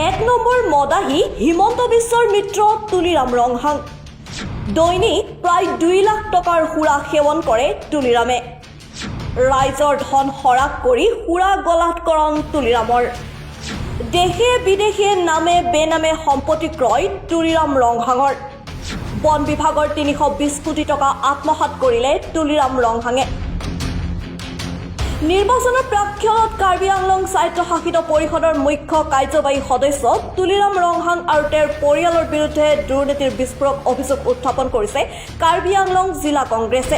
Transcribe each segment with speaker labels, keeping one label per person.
Speaker 1: এক নম্বৰ মদাহী হিমন্ত বিশ্বৰ মিত্ৰ তুলিৰাম ৰংহাং। দৈনিক প্ৰায় 2 লাখ টকাৰ সুৰা সেৱন কৰে তুলিৰামে। ৰাইজৰ ধন সৰাগ কৰি সুৰা গলাধঃকৰণ তুলিৰামৰ। দেশে বিদেশে নামে বেনামে সম্পত্তি ক্ৰয় তুলিৰাম ৰংহাঙৰ। বন বিভাগৰ 320 কোটি টকা আত্মসাত কৰিলে তুলিৰাম ৰংহাঙে। নিৰ্বাচনৰ প্ৰাকক্ষণত কাৰ্বি আংলং স্বায়ত্তশাসিত পৰিষদৰ মুখ্য কাৰ্যবাহী সদস্য তুলিৰাম ৰংহাং আৰু তেওঁৰ পৰিয়ালৰ বিৰুদ্ধে দুৰ্নীতিৰ বিস্ফোৰক অভিযোগ উত্থাপন কৰিছে কাৰ্বি আংলং জিলা কংগ্ৰেছে।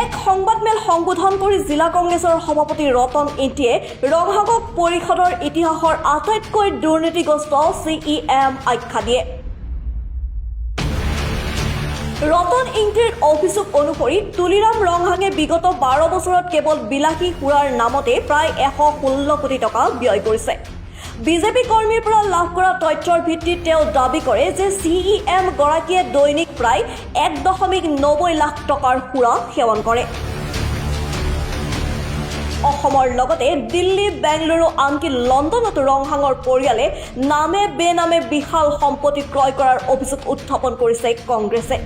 Speaker 1: এক সংবাদমেল সম্বোধন কৰি জিলা কংগ্ৰেছৰ সভাপতি ৰতন ইংতিয়ে ৰংহাঙক পৰিষদৰ ইতিহাসৰ আটাইতকৈ দুৰ্নীতিগ্ৰস্ত চি ই এম আখ্যা দিয়ে। ৰতন ইংতিৰ অভিযোগ অনুসৰি তুলিৰাম ৰংহাঙে বিগত 12 বছৰত কেৱল বিলাসী সুৰাৰ নামতে প্ৰায় 116 কোটি টকা ব্যয় কৰিছে। বিজেপি কৰ্মীৰ পৰা লাভ কৰা তথ্যৰ ভিত্তিত তেওঁ দাবী কৰে যে চি ই এম গৰাকীয়ে দৈনিক প্ৰায় 1.90 লাখ টকাৰ সুৰা সেৱন কৰে। অসমৰ লগতে দিল্লী, বেংগালুৰু, আনকি লণ্ডনতো ৰংহাঙৰ পৰিয়ালে নামে বেনামে বিশাল সম্পত্তি ক্ৰয় কৰাৰ অভিযোগ উত্থাপন কৰিছে কংগ্ৰেছে।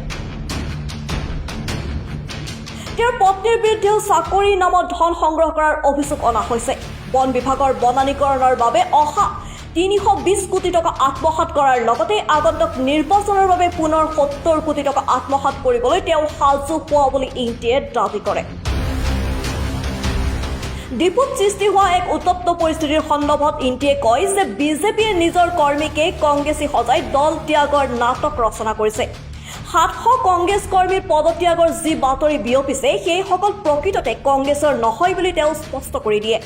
Speaker 1: তেওঁৰ পত্নীৰ বিৰুদ্ধেও চাকৰিৰ নামত ধন সংগ্ৰহ কৰাৰ অভিযোগ অনা হৈছে। বন বিভাগৰ বনানীকৰণৰ বাবে অহা 320 কোটি টকা আত্মসাত কৰাৰ লগতে আগন্তুক নিৰ্বাচনৰ বাবে পুনৰ 70 কোটি টকা আত্মসাত কৰিবলৈ তেওঁ সাজু হোৱা বুলি ইংতিয়ে দাবী কৰে। ডিপুত সৃষ্টি হোৱা এক উত্তপ্ত পৰিস্থিতিৰ সন্দৰ্ভত ইংতিয়ে কয় যে বিজেপিয়ে নিজৰ কৰ্মীকে কংগ্ৰেছী সজাই দল ত্যাগৰ নাটক ৰচনা কৰিছে। 700 কংগ্ৰেছ কৰ্মীৰ পদত্যাগৰ যি বাতৰি বিয়পিছে, সেইসকল প্ৰকৃততে কংগ্ৰেছৰ নহয় বুলি তেওঁ স্পষ্ট কৰি দিয়ে।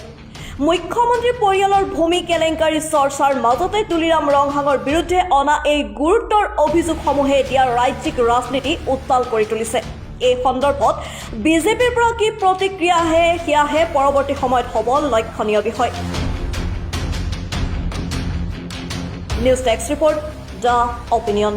Speaker 1: মুখ্যমন্ত্ৰীৰ পৰিয়ালৰ ভূমি কেলেংকাৰী চৰ্চাৰ মাজতে তুলিৰাম ৰংহাঙৰ বিৰুদ্ধে অনা এই গুৰুতৰ অভিযোগসমূহে এতিয়া ৰাজ্যিক ৰাজনীতি উত্তাল কৰি তুলিছে। এই সন্দৰ্ভত বিজেপিৰ পৰা কি প্ৰতিক্ৰিয়া আহে, সেয়াহে পৰৱৰ্তী সময়ত হ'ব লক্ষণীয় বিষয়। News desk report, the opinion.